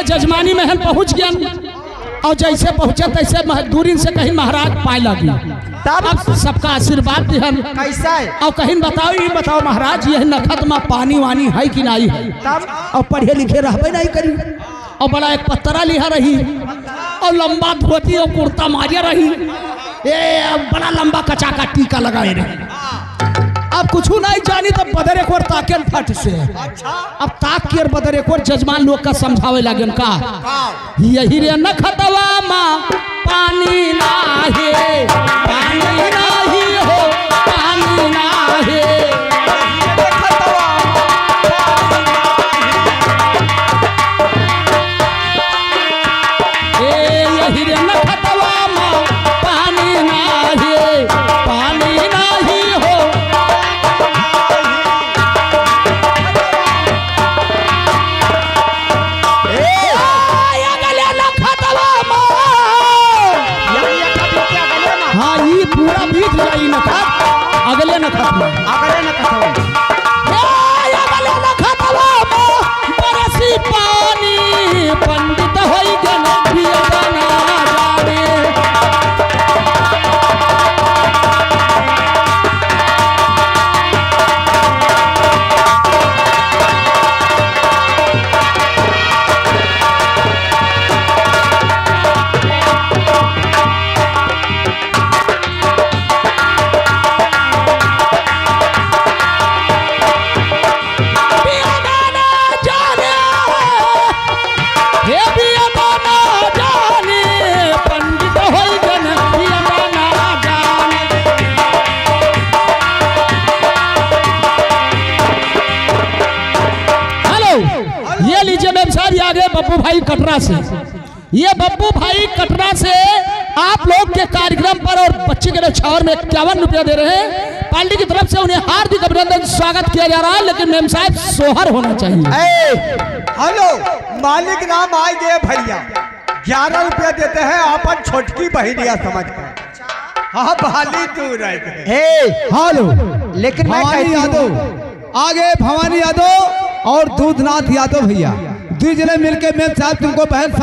जजमानी महल पहुंच गया और जैसे पहुंचे तैसे दूरी से कहीं महाराज पाए लगी। तब? अब सबका आशीर्वाद दिहन। कैसा है? और कहीं बताओ, ये बताओ महाराज, यह नखत में पानी वानी है कि नहीं है? तब? और पढ़े लिखे रहबे नहीं करी और बड़ा एक पत्तरा लिहा रही और लंबा धोती और कुर्ता मारे रही, ए बड़ा लंबा कचा का टीका लगाए रही। अब कुछ नहीं जानी तो बदर एक और ताके फट से। अच्छा। अब ताक के बदर एक और जजमान लोग का समझावे लगे का, यही रे नखतवा माँ पानी नाहे, पानी नाही हो, पानी नाहे। ए यही रे नखतवा माँ पानी नाहे, पानी नाही हो। ए अगले नखतवा माँ। हाँ, ये पूरा बीत जाई नखत, अगले नखत में। अगले न कथवा। ए अगले नखतवा माँ बरसी पानी, पंडित होई गन बियना जाने। बियना जाने, हे बियना जाने, पंडित होई गन बियना जाने। हेलो, ये लीजिए मैम साहब, ये आ गए बब्बू भाई कटरा से। ये बब्बू भाई कटरा से आप लोग के कार्यक्रम पर और बच्चे के छावर में 51 रुपया दे रहे हैं। पार्टी की तरफ से उन्हें हार्दिक अभिनंदन, स्वागत किया जा रहा है। लेकिन मैम साहब, सोहर होना चाहिए। ए हेलो, मालिक नाम आए गए भैया, 11 रुपया देते हैं अपन छोटकी बहनिया समझ कर। हाँ भाली तू रह गए। हे हेलो, लेकिन मैं भवानी कहती हूँ- यादव आगे, भवानी यादव और दूधनाथ यादव भैया, दो जने मिलके मेम साहब तुमको बहन समझ